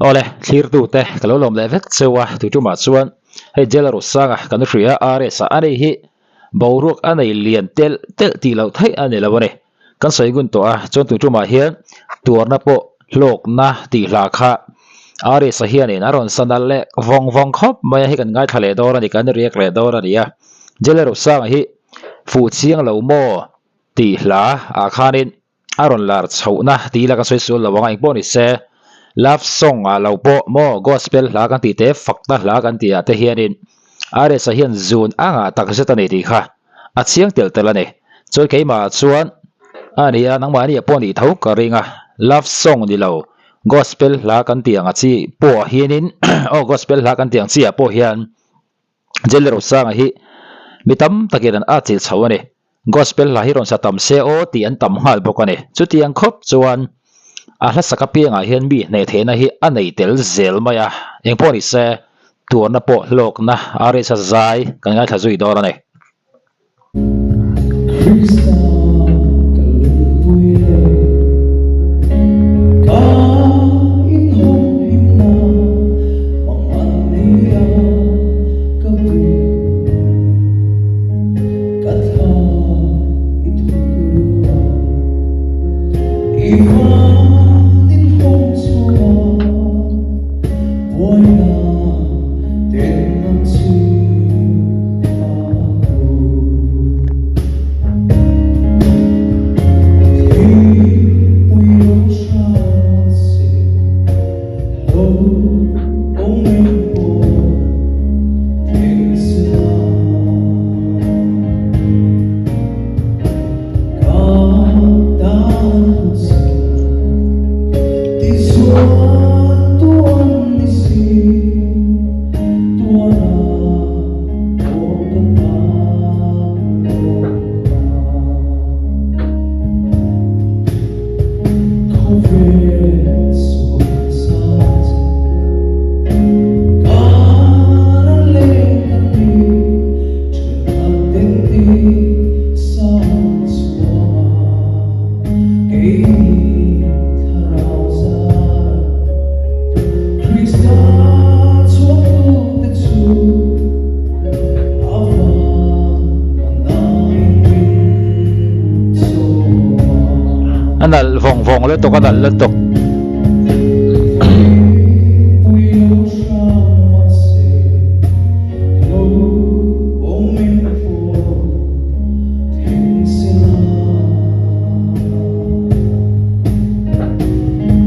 Awle, thlirtute ka lo lawm leh vek cheu a, tui tumah chuan hei Jailer Usanga kan hria RS a ani hi boruak a nei lian telh telh tih loh theih a ni lo a ni. Kan sawi ngun tawh a, chuan tui tumah hian tuarna pawh hlawkna tih hla kha RS a hianin a rawn sa nalh leh vawng vawng khawp mai a, hei kan ngaithla leh dawn a ni, kan riak leh dawn a ni a. Jailer Usanga hi fuh chiang lo maw tih hla ah khanin a rawn lar chhohna tih ila ka sawi sual lo ang a, engpawh ni se love song ah lo pawh maw gospel hla kan tih te fakna hla kan tih ah te hianin RS-a hian zun a ngah tak zet a ni tih kha a chiang telh telh a ni. Chuan keimah ah chuan a ni a, nangmahni ah pawh nih tho ka ring a, love song ni lo gospel hla kan tih ang a chi pawh ah hianin aw gospel hla kan tih ang chi ah pawh hian Jelly Rosanga hi mi tam takin an atchilh chho a ni. Gospel hla hi rawn sa tam se aw tih an tam nghal bawk a ni. Chutiang khawp chuan a hlasak apiangah hian mi hneh theihna hi a nei tel zel mai a. Engpawh ni se, tuarna pawh hlawkna a risa zai kan ngaithla zui dawn a ni. Krista ka lungpui e, ka inhawmhimna mangan nia ka puihna. Ka thla i thawk a, i van in hawng chhuak a, buaina tenna chhim a ru. Thingpui lo hram se, lo awm em pawh thing se la. Ka tan hun sia, tichuan tuan ni si, tuarna pawh ka tan lo ta. Khawvel sual sa che, kar a leng kan ni, thenkhat ten ti sang chhuam a, keini thlarau zar Krista chhuaktute chu a van manain min sawm a. A nalh vawng vawng lutuk, a nalh lutuk. Thingpui lo hram mahse lo awm em pawh thing se la.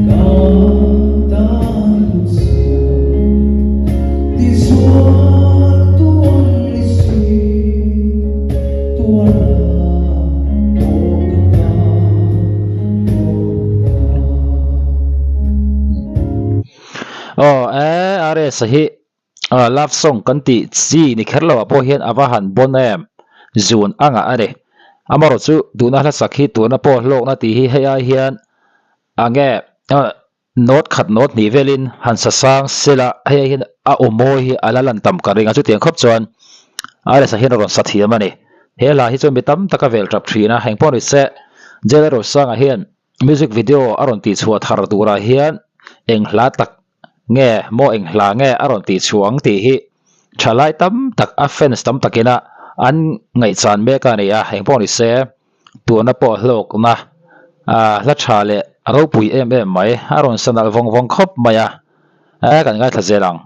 Ka tan hlut sia tichuan tuan ni si tuarna pawh ka tan hlawk ta. Aw e RS a hi love song kan tih chi ni kher lo ah pawh hian a va han bon em zun a ngah a ni. Amaherawh chu tuna hla sak hi tuna pawh hlawkna tih hi hei ai hian a nge note khat note hnih velin han sa sang sela hei ai hian a aw mawi hi a la lan tam ka ring a chutiang khawp chuan RS a hian a rawn sa thiam a ni. He hla hi chuan mi tam tak a vel tap thin a engpawh ni se Jailer Rosanga hian Music video a rawn tihchhuah thar turah hian eng hla tak nge maw eng hla nge a rawn tihchhuah ang tih hi thalai tam tak a fans tam takina an ngaihchan mek a ni a, engpawh ni se tuna pawh hlawkna ah hla tha leh ropui em em mai a rawn sa nalh vawng vawng khawp mai a. E kan ngaithla zel ang.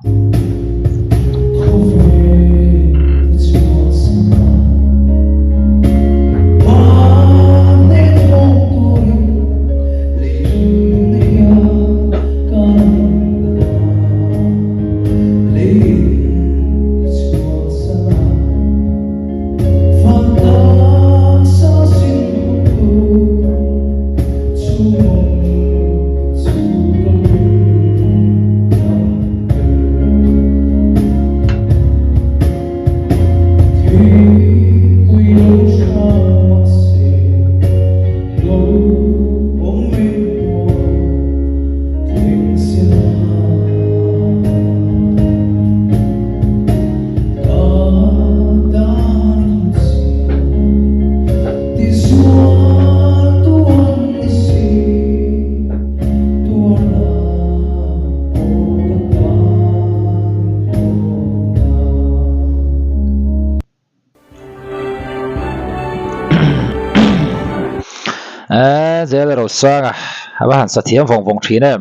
Zel Rosanga a va han sa thiam vawng vawng thin em.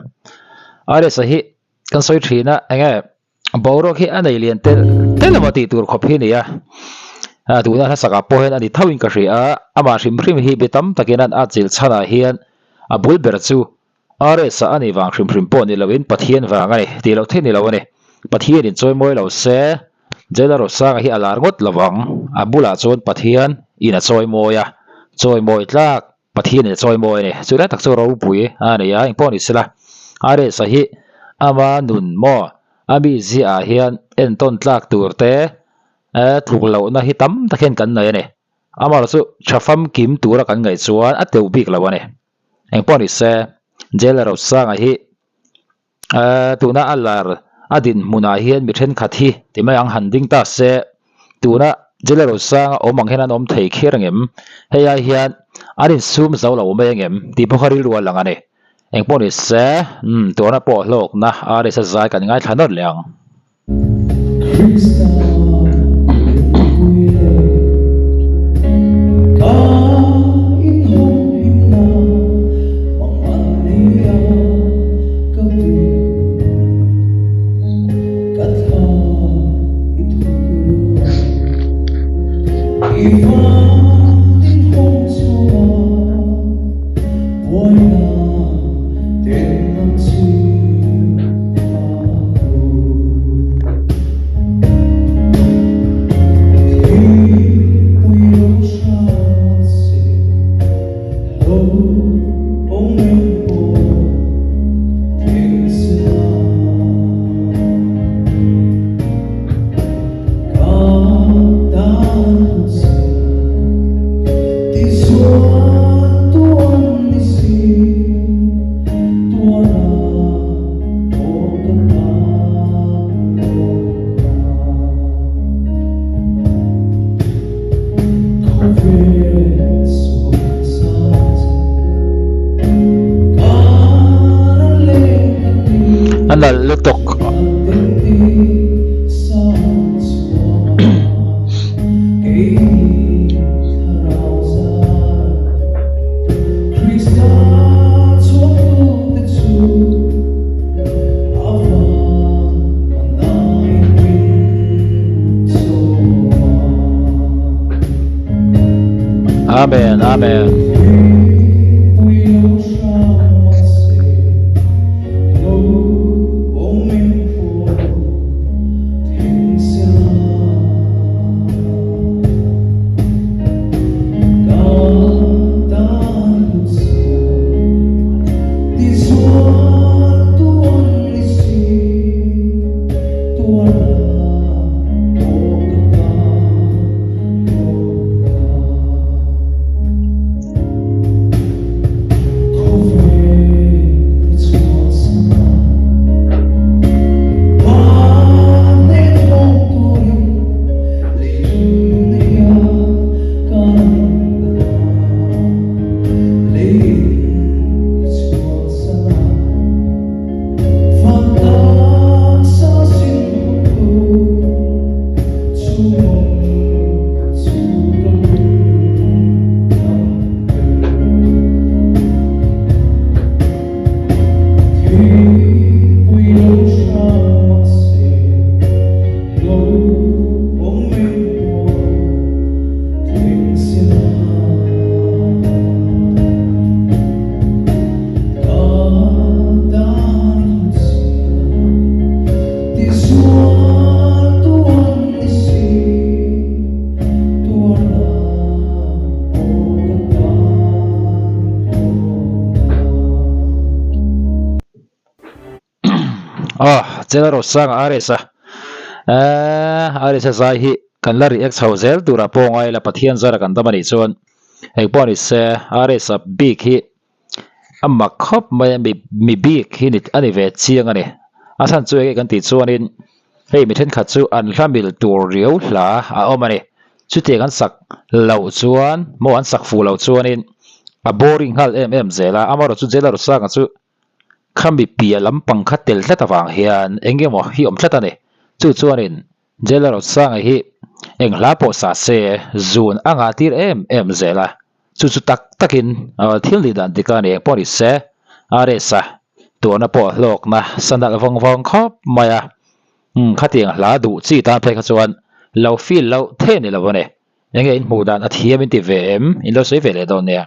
Aresa hi kan sawi thin a enge boruak hi a nei lian tel tel emaw tih tur khawp hi a ni a. A tuna hlasakah pawh hian a ni tho in ka hria a, amah hrim hrim hi be tam takin an atchilh chhanah hian a bul ber chu RS a anih vang hrim hrim pawh ni loin Pathian vang a ni tih loh theih ni lo a ni. Pathian in chawimawi lo se Jailer Rosanga hi a lar ngawt lo vang. A bulah chuan Pathian in a chawimawi a, chawimawi tlak Pathian in a chawimawi a ni. Chu lai tak chu ropui a ni a, engpawh ni sela RS a hi ama nun maw a mizia ah hian entawn tlak tur te tluk lohna hi tam tak hian kan nei a ni. Amaherawhchu chu tha famkim tura kan ngaih chuan a teuh bik lo a ni. Engpawh ni se, Jail Rosanga hi tuna a lar a dinhmunah hian mi thenkhat hi ti mai ang han ding ta se, tuna Jail Rosanga awm ang hian an awm thei kher angem? Hei ai hian an insum zo lo mai angem? Tih pawh kha rilru a lang a ni. Engpawh ni se, tuna pawh hlawkna RS a zai kan ngaithla nawt leh ang. A nalh lutuk. Amen, Amen. Aw Chela Rosanga RS a eh RS a zai hi kan la react chho zel turah pawh ngai la Pathian zara kan dam anih chuan engpawh ni se RS a bik hi a mak khawp mai a mi mi bik hi ni a ni ve chiang a ni a chhan chu enge kan tih chuanin hei mi thenkhat chu an hla mil tur riau hla a awm a ni chutiang an sak loh chuan maw an sak fuh loh chuanin a boring nghal em em zel a amaherawhchu Jailer Rosanga chu Khami piah lampang kha tel tlat avang hian eng emaw hi awm tlat a ni. Chu chuanin Jailer Rosanga hi eng hla pawh sa se zun a ngah tir em em zel a. Chu chu tak takin thil nih dan dik a ni eng pawh ni se, RS-a tuahna pawh hlawkna sanalh vawng vawng khawp mai a. Umm khatiang hla duh chi tan phei kha chuan lo feel loh theih a ni lo a ni. Enge in hmuh dan a thiam in ti ve em? In lo sawi ve leh dawn nia.